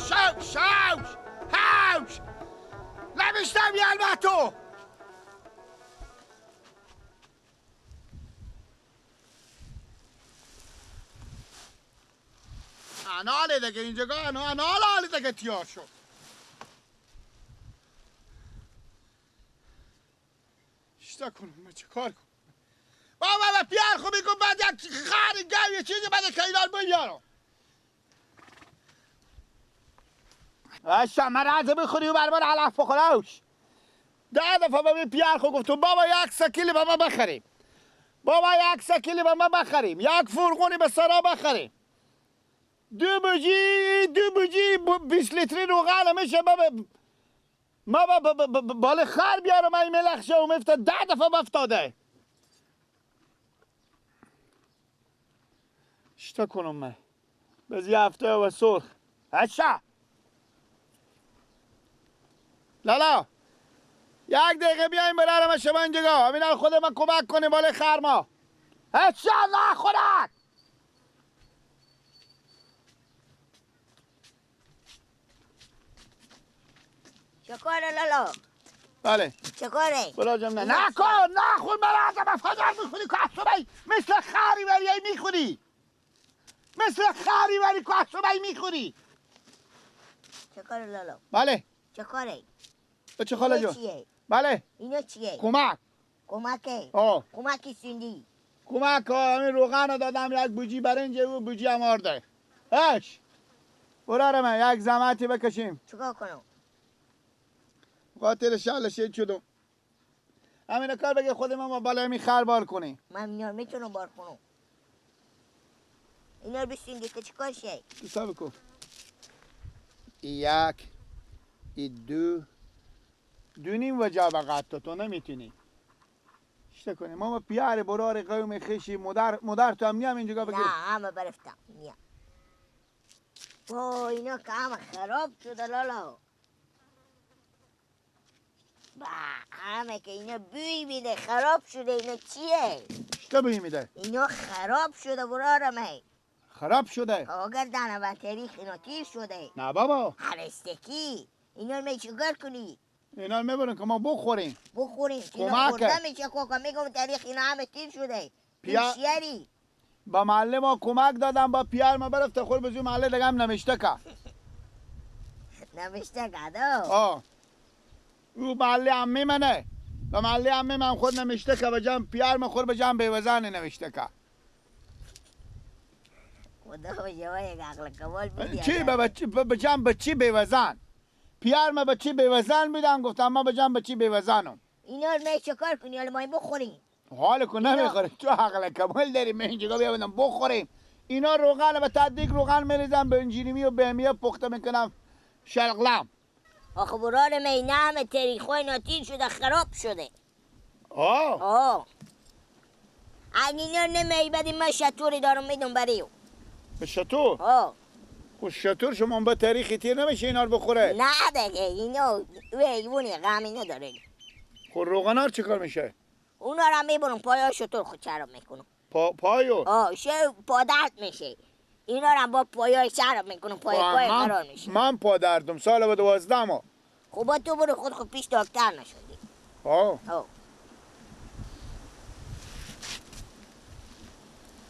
شوش شوش هوش نمیشتم یه تو اناله دیگه اینجا انال آله دیگه تیار شد. چیتا کنم من چه کار کنم؟ بابا با پیار خو میگم بعد یک خر گاو یه چیزی بعد که اینا بیارم. اشا مرز بخوری و برمان علف بخوروش. ده دفعه به پیار خو گفتم بابا یک سکیل به ما بخریم. بابا یک سکیل به ما بخریم. یک فرغونی به سرا بخریم. دو بوجی 20 لیتری روغن میشه بابا ما بالا خر بیارم این ملخشه و مفته 10 دفعه بفتاده. چیتا کنم من؟ بز یه هفته و سرخ. هشا لالا یک دقیقه بیایم برارم شما اینجا همین خود من کمک کنیم بالا خر ما. هشا نه خودک چکاره لالا؟ بله چکاره؟ بلا جم نه نکن نخون مرا به فجر میخوری که مثل خری وری میخوری مثل خری وری که میخوری. چکاره لالا؟ بله چکاره؟ چه خاله جان؟ بله اینا چیه؟ کمک کمکه؟ آه کمکی سندی؟ کمک ها همین روغن دادم یک بوجی برنج و بوجی هم آرده. اش براره من یک زحمتی بکشیم. چیکار کنم؟ قاتل شل شید شدم. همین کار بگه خود من با بالای می خر بار کنی. من اینا میتونم بار کنم. اینا رو بسیندی که چیکار شه؟ حساب کن. یک دو دو نیم وجب قد تو نمیتونی. چه کنی؟ ما پیار برار قوم خشی مادر تو هم نیم اینجا بگیر. نه همه برفتم نیم. وای اینا که همه خراب شده لالا. با همه که اینا بوی میده خراب شده. اینا چیه؟ چه بوی میده؟ اینا خراب شده برارمه. خراب شده؟ آگر دانه و تاریخ اینا تیر شده. نه بابا هرستکی اینا رو می چیکار کنی؟ اینا رو میبرن که ما بخوریم. بخوریم اینا خورده میشه کوکا میگم تاریخ اینا همه تیر شده. پیشیری با معلم ما کمک دادم با پیار ما برفت خور بزوی معلم دیگه هم نمیشته که نمیشته که آه او محله عمه منه و محله عمه من خود نمیشته که به جمع پیار من خود به جمع بیوزن نمیشته که خدا به جوای عقل کمال بیدی چی به جمع به چی بیوزن پیار من به چی بیوزن بیدم گفتم ما به جمع به چی بیوزنم. اینا رو می چکار کنی؟ حالا ما بخوریم. حال کن نمیخوریم تو عقل کمال داری من اینجا بیام بخوریم. اینا روغن به تدریک روغن میریزم به انجیریمی و بهمیه پخته میکنم شلغلم. آخه برار می نام تاریخ ناتیر شده خراب شده. آه آه اگه اینا نمی بدیم من شطوری دارم میدم برای او. به شطور؟ آه خب شطور شما با تاریخی تیر نمیشه اینا رو بخوره؟ نه دیگه اینا حیوانی غمی نداره. خب روغنا رو چیکار میشه؟ اونا رو میبرم پای شطور خود چرب میکنم. پایو؟ آه شه پادرد میشه. اینا رو با پایای چرب میکنم پای پای قرار میشه. من پادردم سال به 12 ماه. خب تو برو خود خود پیش دکتر نشدی. آه آه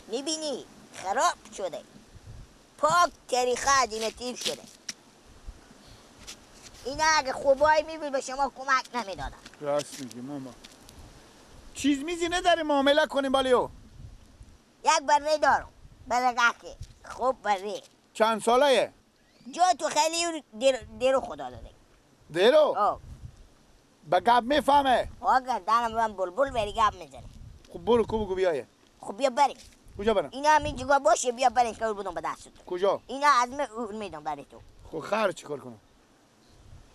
میبینی خراب شده. پاک تاریخ از اینا تیر شده. اینا اگه خوبایی میبین به شما کمک نمیدادن. راست میگی ماما. چیز میزی نداری معامله کنیم بالیو؟ یک بره دارم. بره خوب بره. چند ساله؟ جا تو خیلی دیرو خدا داده. دیرو؟ آه به گپ میفهمه؟ آه گردنم من بلبل بری گپ میزنه. خب برو کو بگو بیایه. خب بیا بریم. کجا برم؟ اینا همین جگاه باشه بیا بریم که بودم به دست تو. کجا؟ اینا از من میدم برای تو. خب خر چیکار کنم؟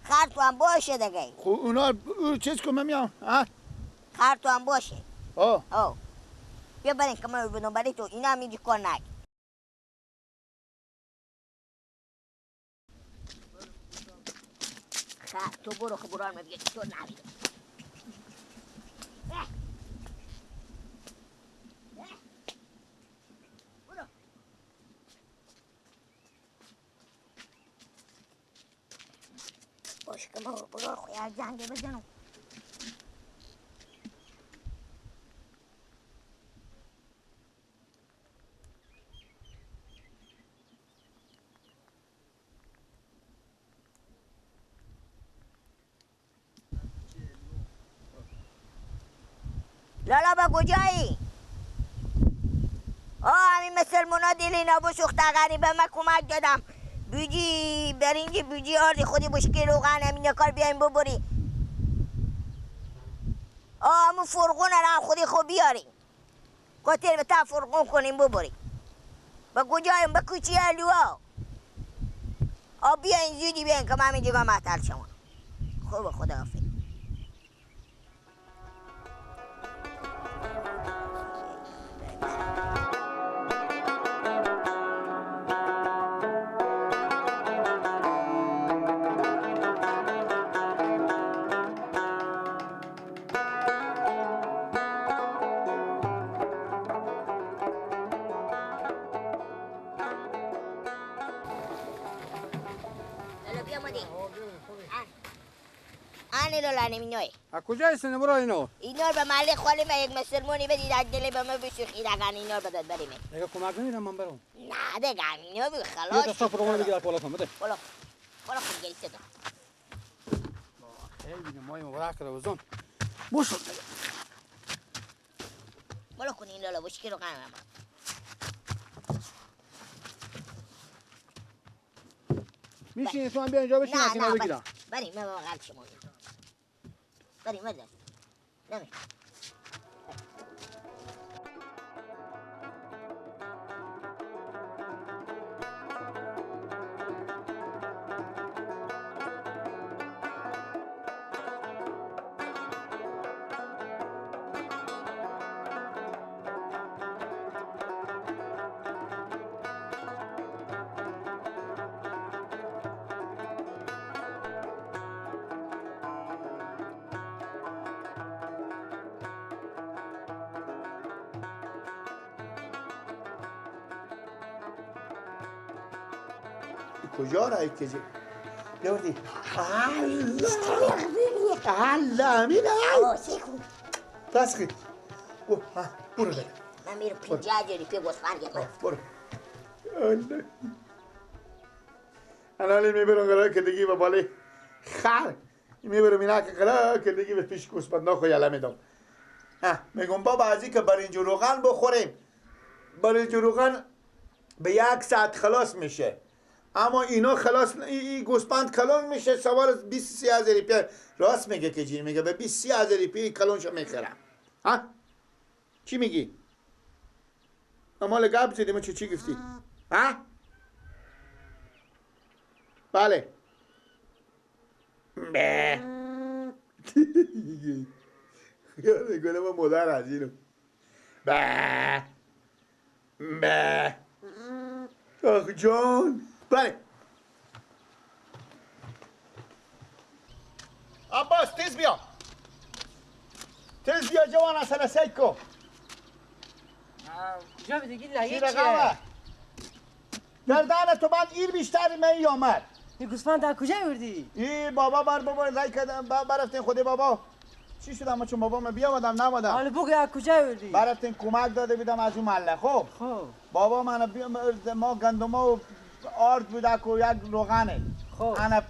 خر تو هم باشه دیگه. خب اونا چیز کن من میام. ها؟ خر تو هم باشه. آه آه بیا بریم که من بودم برای تو. اینا همین کار نگی. خر تو برو خب برو میگه تو نبی. برو برو خیال زنگ بزنم. لالا با کجایی؟ آه همین مسلمونا دلی نبوسوخت غریبه من کمک دادم. بیجی برنج بیجی آردی خودی بشکی روغن همین کار بیایم ببری. آه همون فرغون را خودی خوب بیاریم. قطر به تا فرغون کنیم ببری. با کجاییم؟ با کوچی الوا. آه بیاین زودی بیاین که من همینجا معطل شما. خوب خدا حافظ. کجا هستن برو اینو؟ اینا به محله خالی من یک مسلمونی بدید از دل به من بسوخید اگر اینا رو بداد بریم. دیگه کمک نمیدم من برم. نه دیگه اینا بی خلاص. یه دستا فرمون بگیر بالا کن بده. بالا بالا کن گریسته ده. خیلی مای مبارک رو بزن. بوشو. بالا کن این لالا بشکی رو قرار میشینی تو هم بیا اینجا بشین از اینا بگیرم. بریم من بغل شما. بریم بریم نمی کجا رای کجی؟ بیاوردی. الله الله امین. تسخی. برو ده. من میرم 50 روپیه گوسفند گرفتم. برو. الله. الان میبرم قرار که دیگه به بالای خر میبرم اینا که قرار که دیگه به پیش گوسفندا خو یله میدم. میگم بابا از که برنج و روغن بخوریم. برنج و روغن به یک ساعت خلاص میشه. اما اینا خلاص ای گوسپند کلون میشه سوار 23 هزار روپیه. راست میگه که چی میگه؟ به 23 هزار روپیه کلونشو میخرم. ها چی میگی؟ مال گپ زدیم چی گفتی؟ ها بله به یاد گله ما مادر از اینو به به آخ جان. بله عباس تیز بیا تیز بیا جوان اصلا سیک کو کجا بدگی لگه چیه؟ گردن تو بعد ایر بیشتر من یا آمد این گوسفند در کجا بردی؟ ای بابا بر بابا رای کردم برفتین خود بابا چی شد اما چون بابا من بیامدم نمادم حالا بگو از کجا بردی؟ برفتین کمک داده بیدم از اون محله. خب بابا من ما گندما و آرد بوده که یک روغنه. خب انا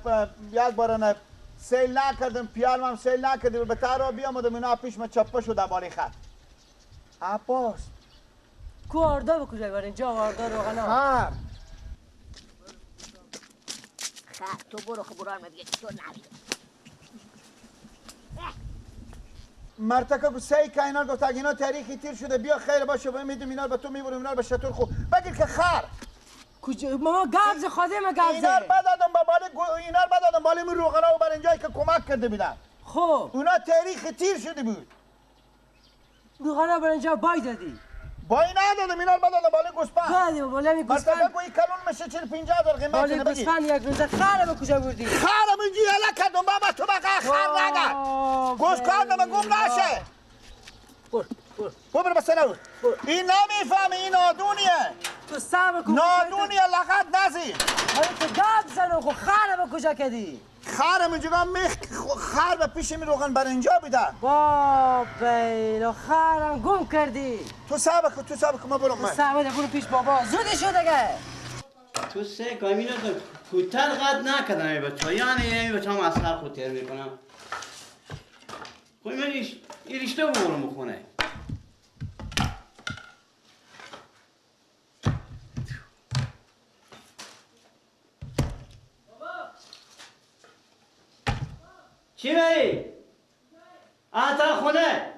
یک بار انا سیل نکردم پیالم هم سیل نکردم به ترا بیامدم اینا پیش من چپه شده بالای خط. عباس کو آردا به کجا برین؟ جا آردا روغنا خر خر تو برو خبران میگه تو نری مرتکه سی که اینا گفت اینا تاریخی تیر شده بیا خیر باشه و میدم اینا به تو میبرم اینا به شطور خو بگیر که خر کجا ماما گبز خواهده ما گبزه اینا رو بدادم به بالی اینا رو بدادم بالی من روغنا و بر اینجایی که کمک کرده بودن. خب اونا تاریخ تیر شده بود. روغنا بر اینجا بای دادی؟ بای ندادم اینا رو بدادم بالی گوسفند. دادیم بالی گوسفند. مرتکه این کلون میشه 40 50 هزار قیمت بالی گوسفند یک روزه خر به کجا بردی؟ خرم اینجا یله کردم بابا تو بقیه خر نگرد. گوش کردم گم نشه. برو برو بس نبود. این نمیفهمه این آدونیه. تو صبر کن. نادونی لغت نزی. تو گپ زن خو خر به کجا کردی؟ خرم اینجا میخ خر به پیش می روغن برنجا بیده. بابا اینا خرم گم کردی. تو صبر کن، تو صبر کن ما برم. صبر برو پیش بابا. زودی شو دیگه. تو سه کامینا تو کوتر قد نکردم ای بچا، یعنی ای بچا هم اصلا خود تر میکنم. خب من این رشته ببرم بخونه. چی بری؟ آتا خونه.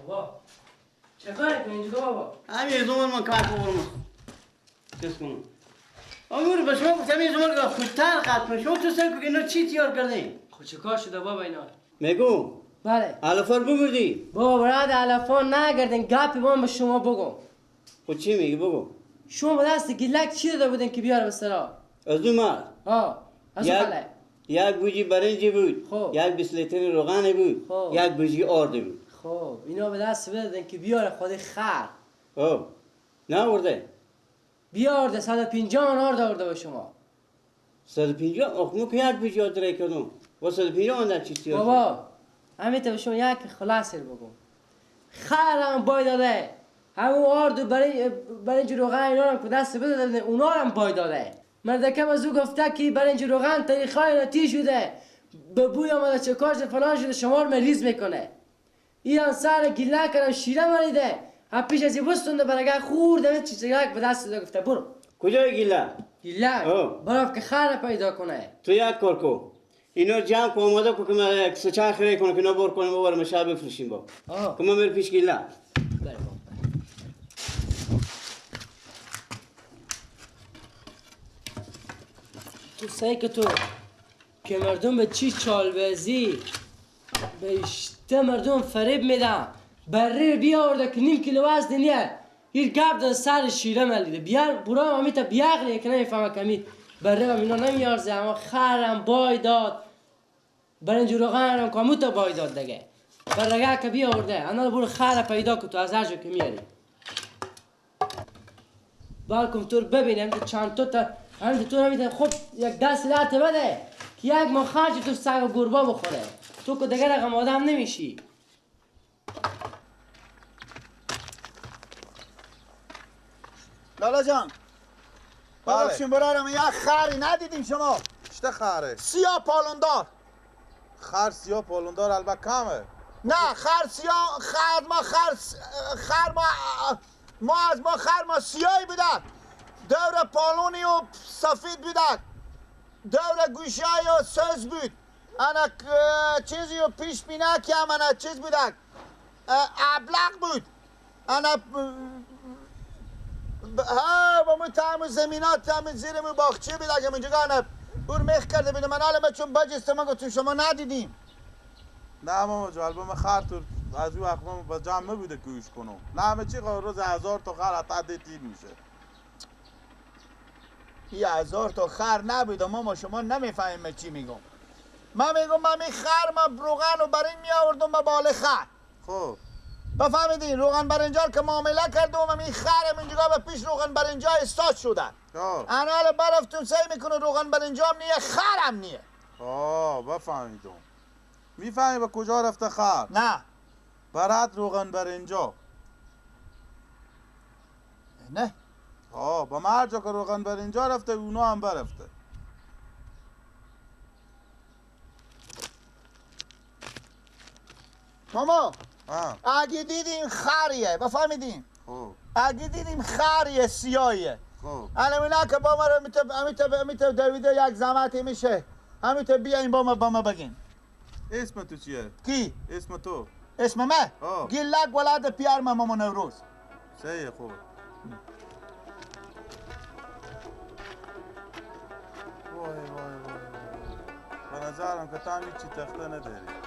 بابا چه کاری کنی اینجا بابا؟ همین زمان من کار ببرم کس کنم. امور به شما گفتم این زمان که خودتر قطع کن. شما تو سر که اینا چی تیار کردین؟ خب چه کار شده بابا اینا؟ میگم بله علفار ببردی؟ بابا براد علفار نگردین، گپی با به شما بگم. خب چی میگی بگو؟ شما به دست گیلک چی داده بودین که بیاره به سرا؟ از اون مرد؟ آه از اون خاله. یک بوجی برنجی بود، خب. یک 20 لیتر روغن بود، خب. یک بوجی آرد بود. خب اینا به دست بدادن که بیاره خود خر. خب نه آورده؟ بیارده 150 من آرد آورده به شما. 150؟ آخ ما که یک بوجی آرد رای کردم و 150 آن در چی تیار شد؟ بابا همین تا به شما یک خلاصه بگم، خرم بای داده، همون آرد و برنج روغن اینا رو که دست بده اونا رو هم بای داده. مردکم از او گفته که برنج روغن تاریخ اینا تی شده، به بوی آمده چه کار شده فلان شده، شما رو مریض میکنه. ایران سر گیله کردم شیره مریده، هم پیش از این بستونده برگه خورده چیزی به دست داده گفته برو. کجای گیله؟ گیله برو که خر پیدا کنه. تو یک کار کو، اینا جمع کن آماده کن که من یک سه چند خیره کنم که اینا بار کنم ببرم شب بفروشیم با. که من میرم پیش گیله. بله. تو سعی که تو که مردم به چی چالبازی به اشته مردم فریب میدن، بره بیاورده که نیم کیلو وزن نیه، این گپ داده سر شیره ملیده بیار برام همیتا بیاغلیه که نمیفهمه کمی بره هم اینا نمیارزه، اما خرم بای داد، برنج روغن هم کاموتا بای داد دیگه، برگه که بیاورده انا برو خر پیدا که تو از هر جا که میاری بلکم تو رو ببینم تو چند تا همین تو نمیده. خب یک دست لطه بده که یک ما خرج تو سگ و گربه بخوره، تو که دیگه رقم آدم نمیشی. لالا جان ببخشین برارم یک خری ندیدیم شما. چه خره؟ سیاه پالوندار. خر سیاه پالوندار البته کمه. نه خر سیاه، خر ما خر خر ما ما از ما خر ما سیاهی بودن، دور پالونی و سفید بودن، دور گوشای و سوز بود، انا چیزی و پیش بینه که هم انا چیز بودن، ابلق بود، انا ها با مو تام زمینات تام زیر مو باغچه بود که منجا انا اور میخ کرده بودم. من حالا چون بجست من گفتم شما ندیدیم. نه ماما جو البته خر تو از او وقت با جمع بوده گوش کنم. نه همه چی روز 1000 تا خر حتی تیر میشه. یه 1000 تا خر نبود ماما، شما نمیفهمیم چی میگم. من میگم من خر ما روغن و برنج می آوردم به بال خر. خب بفهمیدین روغن برنجار که معامله کردم این خرم اینجا به پیش روغن برنجا استاد شدن. انا حالا برفتم سعی میکنه روغن برنجام نیه خرم نیه. آه بفهمیدم. میفهمی به کجا رفته خر؟ نه برات روغن برنجا. نه آه با هر جا که روغن برنجا رفته اونا هم برفته. ماما اگه دیدیم خریه بفهمیدیم، اگه دیدیم خریه سیاهیه، الان اینا که با ما رو همیتا دویده یک زحمتی میشه، همیتا بیاین با ما بگین. اسم تو چیه؟ کی؟ اسم تو؟ اسم من؟ گیلک ولد پیار من ماما نوروز. صحیح خوبه. وای وای وای به نظرم که تو هم هیچی تخته نداری.